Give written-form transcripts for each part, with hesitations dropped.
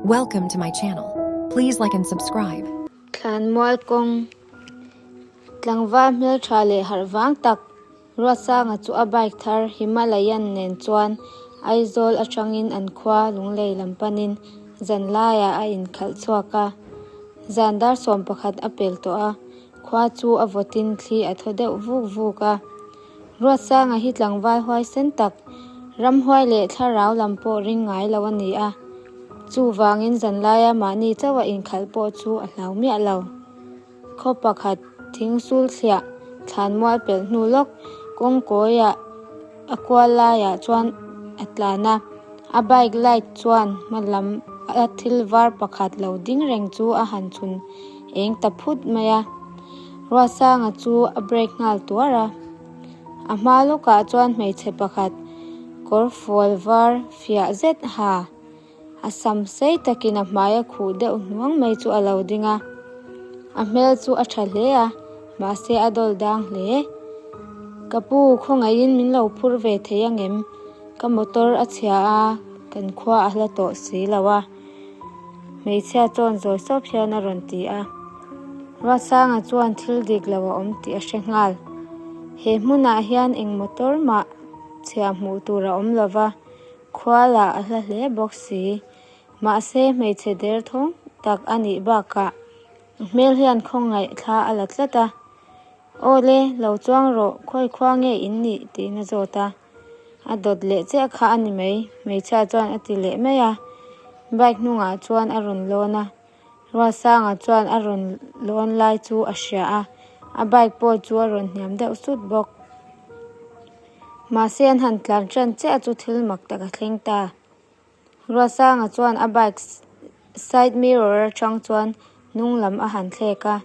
Welcome to my channel. Please like and subscribe. Thlanmual kawng tlangval hmeltha leh harh vang tak Ruatsanga chu a bike thar Himalayan nen chuan Aizawl atangin an khua Lunglei lam panin zan laiah a inkhalh chhuak a. Zan dar 11 a pel tawh a, khua chu a vawtin thli a thaw deuh vuk vuk a. Ruatsanga hi tlangval huaisen tak, ramhuai leh thlarau lam pawh ring ngai lo a ni a. Chuvangin zanlaia mahni chauha inkhalh pawh chu a hlau miah lo. Khaw pakhat thing sul thliah thlanmual pelh hnu lawk kawngkawiah a kual laiah chuan a tlan a. A bike light chuan hma lam a thil var pakhat lo ding reng chu a han chhun eng ta phut mai a. Ruatsanga chu a brake nghal tuar a. A hma lawkah chuan hmeichhe pakhat kawr fual var fiah zet ha a sam sei takin a hmai a khuh deuh hnuang mai chu a lo ding a. A hmel chu a tha hle a, mahse a dawl dang hle. Ka pu, khawngaihin min lo phur ve thei angem? Ka motor a chhia a, kan khua a hla tawh si lo a. Hmeichhia chuan zawi sawp hian a rawn ti a. Ruatsanga chuan thil dik lo a awm tih a hre nghal. He hmunah hian eng motor mah chhia hmuh tur a awm lova, khua lah a hla hle bawk si. Mahse hmeichhe derthawng tak a nih bakah a hmel hian khawngaih thla a la tlat a. Aw le, lo chuang rawh, khawi khua nge in nih? tiin a zawt a. A dawt leh chiah kha a ni mai, hmeichhia chuan a ti leh mai a. Bike hnungah chuan a rawn lawn a. Ruatsanga chuan a rawn lawn lai chu a hria a, a bike pawh chu a rawn hniam deuh sut bawk. Mahse an han tlan tan chiah chu thil mak tak a thleng ta. Ruatsanga chuan a bike side mirror atang chuan hnung lam a han thlek a,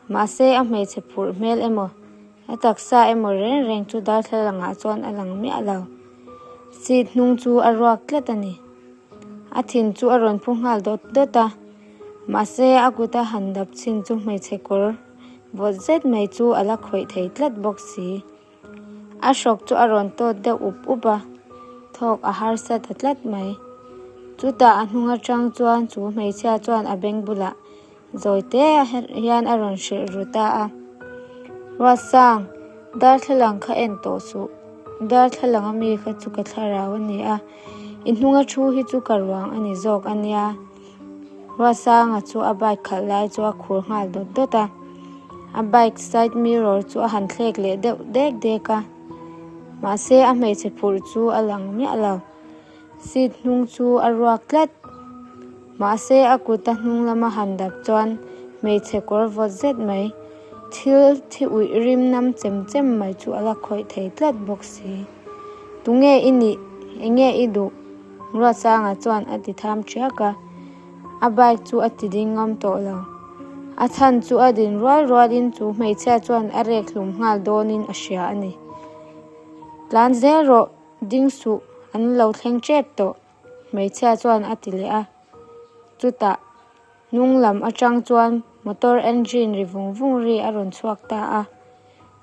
mahse a hmeichhe phurh hmel emaw a taksa emaw reng reng chu darthlalang ah chuan a lang miah lo. Seat hnung chu a ruak tlat a ni. A thin chu a rawn phu nghal dawt dawt a, mahse a kut a han dap chhin chu hmeichhe kawr vawt zet mai chu a la khawih thei tlat bawk si. A hrawk chu a rawn tawt deuh up up a, thawk a harsa ta tlat mai. Chutah a hnung atang chuan chu hmeichhia chuan a beng bulah zawi te hian a rawn hrilh ru ta a. Ruatsang, darthlalang kha en tawh suh. Darthlalang ami kha chu ka thlarau a ni a, i hnunga thu hi chu ka ruang a ni zawk a nia. Ruatsanga chu a bike khalh lai chu a khur nghal dawt dawt a, a bike side mirror chu a han thlek leh deuh dek dek a, mahse a hmeichhe phurh chu a lang miah lo. Seat hnung chu a ruak tlat. Mahse a kut a hnung lama han dap chuan hmeichhe kawr vawt zet mai, thil thi uih rim nam chem chem mai chu a la khawih thei tlat bawk si. Tunge i nih? Enge i duh? Ruatsanga chuan a ti tham ṭhiak a, a bike chu a ti ding ngam tawh lo. A chhan chu a din rual rualin chu hmeichhia chuan a rek hlum nghal dawnin a hria a ni. Tlan zel rawh, ding suh, an lo thleng ṭep tawh, hmeichhia chuan a ti leh a. Chutah hnung lam aṭang chuan motor engine ri vung vung ri a rawn chhuak ta a.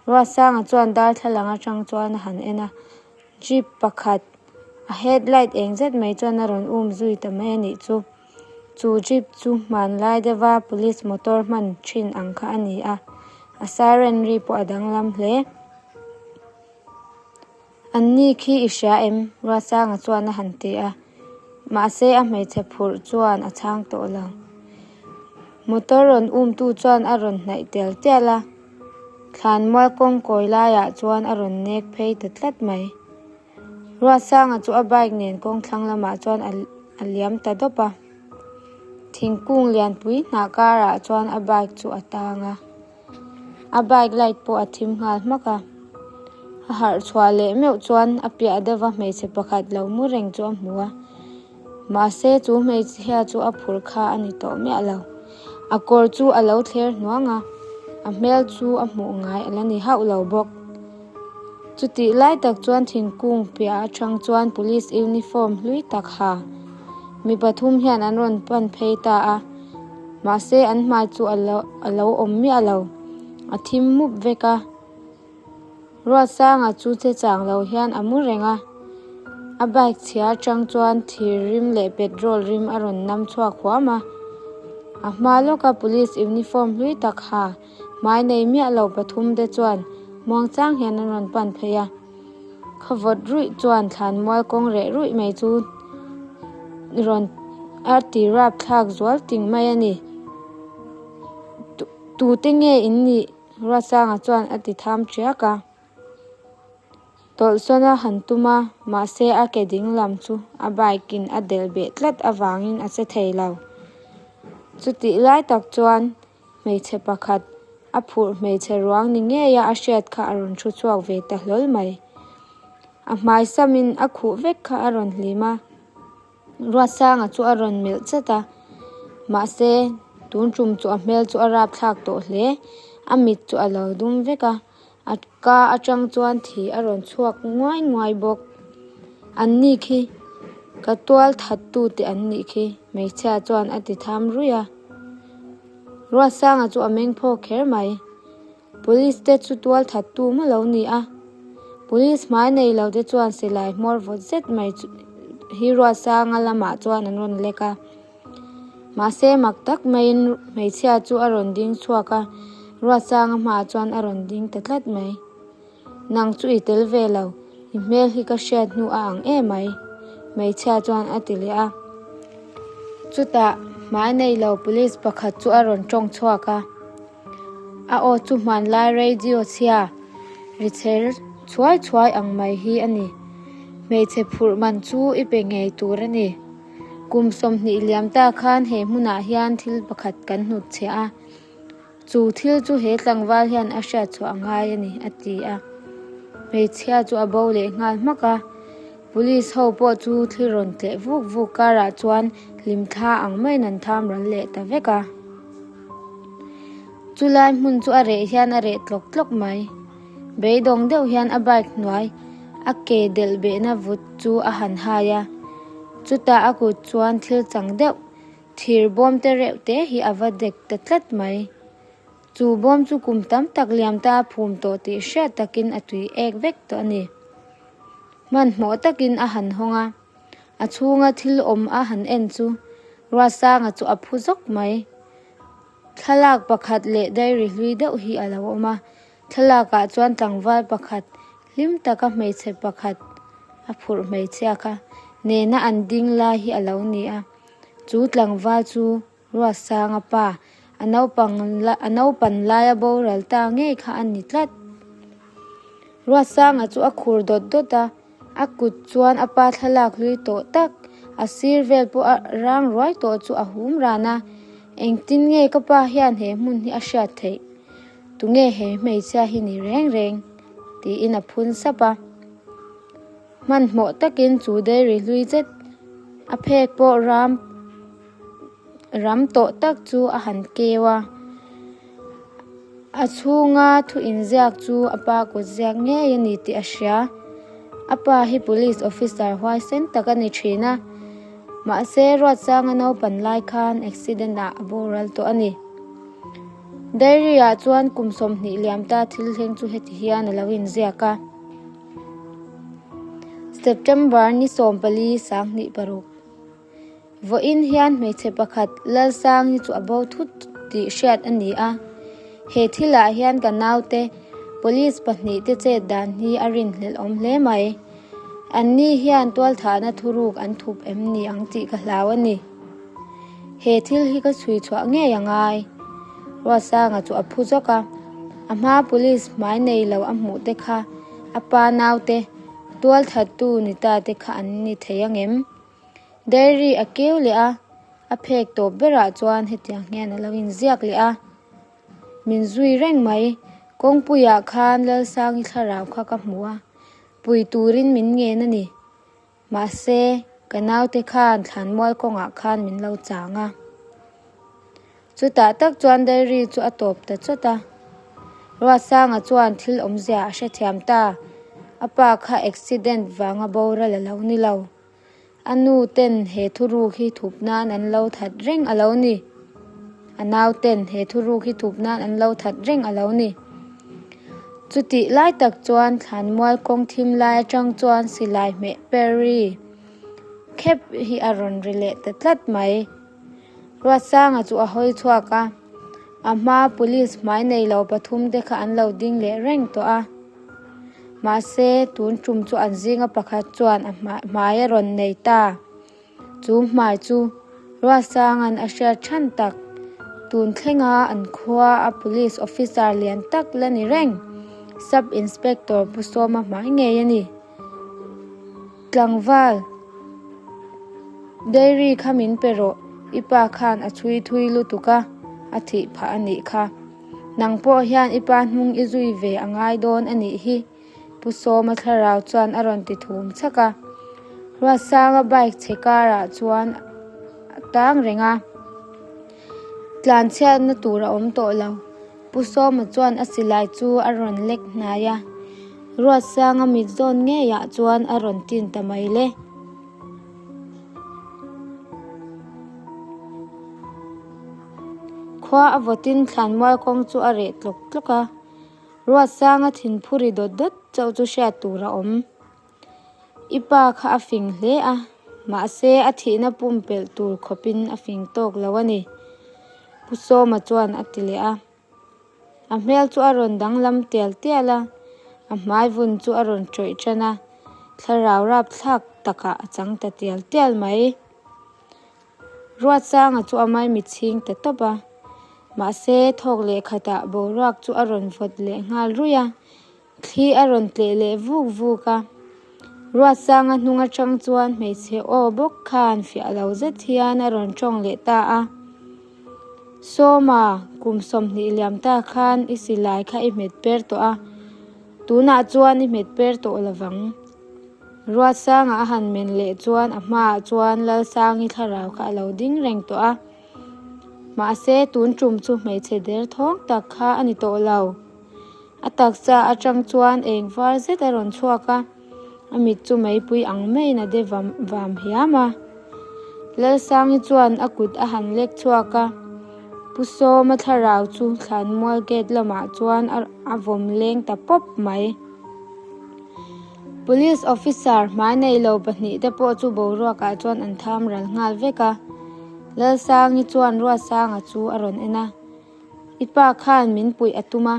Ruatsanga chuan darthlalang aṭang chuan a han en a. Jeep pakhat a headlight eng zet mai chuan a rawn um zui ta mai a nih chu. Chu jeep chu hmanlai deuha police motor hman thin ang kha a ni a, a siren ri pawh a danglam hle. An ni khi i hria em? Ruatsanga chuan a han ti a, mahse a hmeichhe phurh chuan a chhang tawh lo. Motor rawn umtu chuan a rawn hnaih tial tial a. Thlanmual kawngkawi laiah chuan a rawn nek phei ta tlat mai. Ruatsanga chu a bike nen kawngthlang lamah chuan a liam ta dawp a. Thingkung lianpui hnah karah chuan a bike chu a tang a. A bike light pawh a thim nghal hmak a. A harh chhuah leh meuh chuan a piah deuha hmeichhe pakhat lo mu reng chu a hmu a. Mahse chu hmeichhia chu a phur kha a ni tawh miah lo. A kawr chu a lo thler hnuang a, a hmel chu a hmuh ngai a la ni hauh lo bawk. Chutih lai tak chuan thingkung piah atang chuan police uniform hlui tak ha mi pathum hian an rawn pan phei ta a, mahse an hmai chu a lo awm miah lo, a thim mup vek a. Ruatsanga chu che chang lo hian a mu reng a. A bike chhia atang chuan thir rim leh petrol rim a rawn nam chhuak huam a. A hma lawka police uniform hlui tak ha hmai nei miah lo pathum te chuan muangchang hian an rawn pan phei a. Khawvawt ruih chuan thlanmual kawng reh ruih mai chu rawn a ti rapthlak zual ting mai a ni. Tute nge in nih? Ruatsanga chuan a ti tham tiak a. Tawlhsawn a han tum a, mahse a ke ding lam chu a bike in a delh beh tlat avangin a che thei lo. Chutih lai tak chuan hmeichhe pakhat a phurh hmeichhe ruang ni ngeia a hriat kha a rawn thu chhuak ve ta hlawl mai. A hmai samin a khuh vek kha a rawn hlim a. Ruatsanga chu a rawn melh chat a, mahse tun tum chu a hmel chu a rapthlak tawh hle. A mit chu a lo dum vek a, a ka atang chuan thi a rawn chhuak nguai nguai bawk. An ni khi ka tual that tute an nih khi hmeichhia chuan a ti tham ruih a. Ruatsanga chu a meng phawk kher mai. Police te chu tual that tu maw lo ni a. Police hmai nei lo te chuan silai hmawr vawt zet mai chu hi Ruatsanga lamah chuan an rawn lek a. Mahse mak tak maiin hmeichhia chu a rawn ding chhuak a, Ruatsanga hmaah chuan a rawn ding ta tlat mai. Nang chu i tel ve lo, i hmel hi ka hriat hnu a ang em ai, hmeichhia chuan a ti leh a. Chutah hmai nei lo police pakhat chu a rawn tawng chhuak a. A aw chu hmanlai radio chhia ri chher chhuai chhuai ang mai hi a ni. Hmeichhe phurh man chu i pe ngei tur a ni. Kum 20 liam ta khan he hmunah hian thil pakhat kan hnut chhe a. Chu thil chu he tlangval hian a hriat chhuah a ngai a ni, a ti a. Hmeichhia chu a bo leh nghal hmak a. Police ho pawh chu thli rawn tleh vuk vuk karah chuan hlimthla ang maiin an tham ral leh ta vek a. Chulai hmun chu a reh hian a reh tlawk tlawk mai. Beidawng deuh hian a bike hnuai a ke delh behna vut chu a han hai a. Chutah a kut chuan thil chang deuh thir bawm te reuh te hi a va dek ta tlat mai. Chu bawm chu kum tam tak liam ta a phum tawh tih hriat takin a tui ek vek tawh a ni. Hmanhmawh takin a han hawng a, a chhunga thil awm a han en chu Ruatsanga chu a phu zawk mai. Thlalak pakhat leh diary hlui deuh hi a lo awm a, thlalakah chuan tlangval pakhat hlim taka hmeichhe pakhat a phurh hmeichhia kha nena an ding lai hi a lo ni a, chu tlangval chu Ruatsanga pa a naupang a naupan laia boral ta ngei kha a ni tlat. Ruatsanga chu a khur dawt dawt a, a kut chuan a pa thlalak hlui tawh tak, a sir vel pawh a rang ruai tawh chu a hum ran a, Engtin nge ka pa hian he hmun hi a hriat theih? Tunge he hmeichhia hi ni reng reng? tiin a phun sap a. Hmanhmawh takin chu dairy hlui zet a phek pawh ram ram tawh tak chu a han keu a. A chhunga thu inziak chu a pa kut ziak ngei a ni tih a hria. A pa hi police officer huaisen tak a ni thin a. Mahse Ruatsanga naupan lai khan accident ah a boral tawh a ni. Diary ah chuan kum 20 liam ta thil thleng chu heti hian a lo inziak a. September ni 14 26. Vawiin hian hmeichhe pakhat Lalsangi chu a bo thut tih hriat a ni a. He thilah hian ka naute police pahnih te chet dan hi a rinhlelh awm hle mai. Anni hian tualthahna thuruk an thup em ni ang tih ka hlau a ni. He thil hi ka chhui chhuah ngei a ngai. Ruatsanga chu a phu zawk a. A hma police hmai nei lo a hmuh te kha a pa naute tualthattu ni ta te kha an ni thei angem? Diary a keu leh a, a phek tawp berah chuan hetiang hian a lo inziak leh a. Min zui reng mai, kawngpuiah khan Lalsangi thlarau kha ka hmu a, pui turin min ngen a ni. Mahse, ka naute khan thlanmual kawngah khan min lo chang a. Chutah tak chuan diary chu a tawp ta chawt a. Ruatsanga chuan thil awmzia a hrethiam ta, a pa kha accident vanga boral a lo ni lo. A nu ten he thuruk hi thup nan an lo that reng a lo ni. A nau ten he thuruk hi thup nan an lo that reng a lo ni. Chutih lai tak chuan thlanmual kawng thim lai atang chuan silai hmeh per ri khep hi a rawn ri leh ta tlat mai. Ruatsanga chu a hawi chhuak a, a hmaa police hmai nei lo pathum te kha an lo ding leh reng tawh a. Mahse, tun tum chu an zinga pakhat chuan a hmai a rawn nei ta. Chu hmai chu Ruatsanga'n a hriat than tak, tun thlenga an khua a police officer lian tak la ni reng, Sub Inspector Pu Sawma hmai ngei a ni. Tlangval, Dairy kha min pe rawh, i pa khan a chhui thui lutuk a, a thih phah a nih kha. Nang pawh hian i pa hnung i zui ve a ngai dawn a nih hi. Pu Sawma thlarau chuan a rawn ti thum chhak a, Ruatsanga bike chhe karah chuan a tang reng a, tlanchhiatna tur a awm tawh lo. Pu Sawma chuan a silai chu a rawn lek hnai a, Ruatsanga mit zawn ngeiah chuan a rawn tin ta mai le. Khua a vawtin thlanmual kawng chu a reh tlawk tlawk a. Ruatsanga thinphu ri dawt dawt chauh chu hriat tur a awm. I pa kha a fing hle a, mahse a thihna pumpelh tur khawpin a fing tawk lo a ni, Pu Sawma chuan a ti leh a. A hmel chu a rawn danglam tial tial a, a hmai vun chu a rawn tawih tan a, thlarau rapthlak takah a chang ta tial tial mai. Ruatsanga chu a maimi chhing ta tawp a, mahse thawk leh khatah boruak chu a rawn vawt leh nghal ruih a, thli a rawn tleh leh vuk vuk a. Ruatsanga hnung atang chuan hmeichhe aw bawk khan fiah lo zet hian a rawn tawng leh ta a, Sawma, kum 20 liam ta khan i silai kha i hmet per tawh a, tunah chuan i hmet per tawh lovang. Ruatsanga a han men leh chuan a hmaah chuan Lalsangi thlarau kha a lo ding reng tawh a. Mahse, tun tum chu hmeichhe der thawng tak kha a ni tawh lo. A taksa atang chuan eng var zet a rawn chhuak a, a mit chu meipui ang maiin a de vam vam hiam a. Lalsangi chuan a kut a han lek chhuak a, Pu Sawma thlarau chu Thlanmual gate lamah chuan a vawm leng ta pawp mai. Police officer hmai nei lo pahnih te pawh chu boruakah chuan an tham ral nghal vek a. Lalsangi chuan Ruatsanga chu a rawn en a, I pa khan min puih a tum a,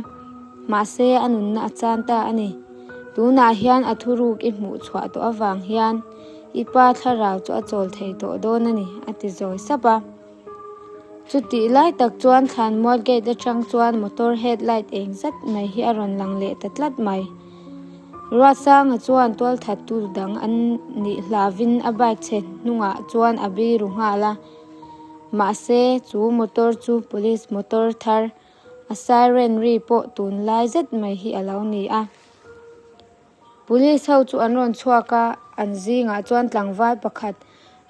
mahse a nunna a chan ta a ni. Tunah hian a thuruk i hmuh chhuah tawh avang hian i pa thlarau chu a chawl thei tawh dawn a ni, a ti zawi sap a. Chutih lai tak chuan Thlanmual gate atang chuan motor headlight eng zat mai hi a rawn lang leh ta tlat mai. Ruatsanga chuan tualthattu dang an nih hlavin a bike chhe hnungah chuan a biru nghal a. Mahse, chu motor chu police motor thar, a siren ri pawh tunlai zet mai hi a lo ni a. Police ho chu an rawn chhuak a, an zingah chuan tlangval pakhat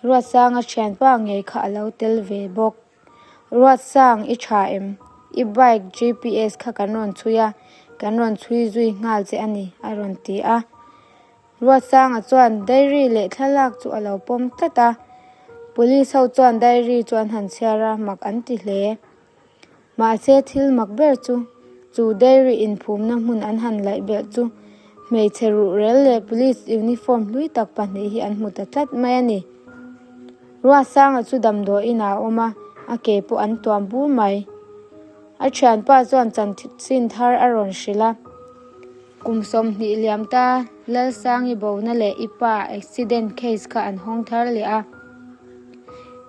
Ruatsanga thianpa ngei kha a lo tel ve bawk. Ruatsang, i tha em? I bike GPS kha kan rawn chhui a, kan rawn chhui zui nghal che a ni, a rawn ti a. Ruatsanga chuan diary leh thlalak chu a lo pawm tlat a. Police ho chuan diary chu an han chhiar a, mak an ti hle. Mahse thil mak ber chu, chu dairy inphumna hmun an han laih belh chu hmeichhe ruhrel leh police uniform hlui tak pahnih hi an hmu ta tlat mai a ni. Ruatsanga chu damdawiin ah a awm a, a ke pawh an tuam bur mai. A thianpa chuan chanchin thar a rawn hrilh a, Kum 20 liam ta Lalsangi bona leh i pa accident case kha an hawng thar leh a.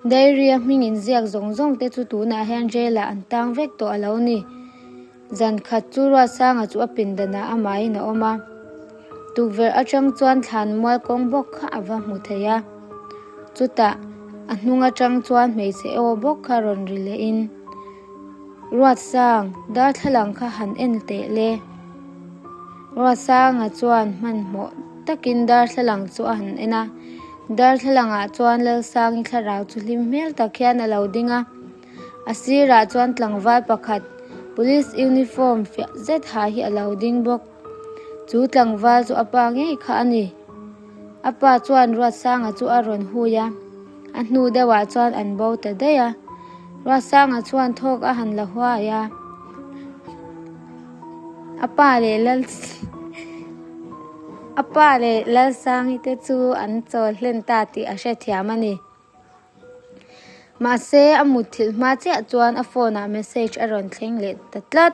Diary-a hming inziak zawng zawng te chu tunah hian jail-ah an tang vek tawh a lo ni. Zan khat chu Ruatsanga chu a pindanah amahin a awm a. Tukverh atang chuan thlan mual kawng bawk kha a va hmu thei a. Chutah a hnung atang chuan hmeichhe aw bawk kha rawn ri lehin, Ruatsang, darthlalang kha han en teh le. Ruatsanga chuan hmanhmawh takin darthlalang chu a han en a. Darthlalangah chuan Lalsangi thlarau chu hlim hmel tak hian a lo ding a. A sirah chuan tlangval pakhat, police uniform fiah zet ha hi a lo ding bawk. Chu tlangval chu a pa ngei kha a ni. A pa chuan Ruatsanga chu a rawn hui a, a hnu deuhah chuan an bo ta daih a. Ruatsanga chuan thawk a han la huai a. A pa leh Lal a pa leh Lalsangi te chu an chawl hlen ta tih a hrethiam a ni. Mahse, a mutthilh hma chiah chuan a phone ah message a rawn thleng leh ta tlat.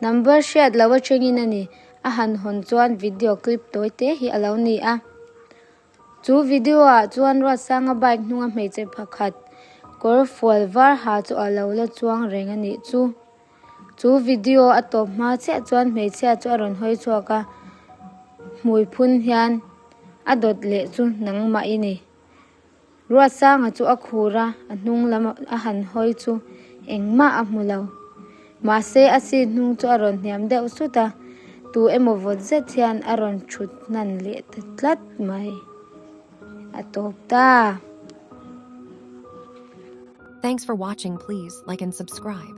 Number hriat loh atangin a ni. A han hawn chuan video clip tawi te hi a lo ni a. Chu video ah chuan Ruatsanga bike hnunga hmeichhe pakhat kawr fual var ha chu a lo la chuang reng a nih chu. Chu video a tawp hma chiah chuan hmeichhia chu a rawn hawi chhuak a, hmui phun hian a dawt leh chu nangmah i ni. Ruatsanga chu a khur a, a hnung lam a han hawi chu engmah a hmu lo. Mahse a seat hnung chu a rawn hniam deuh sut a, tu emaw vawt zet hian a rawn thut hnan leh ta tlat mai. A tawp ta. Thanks for watching please like and subscribe.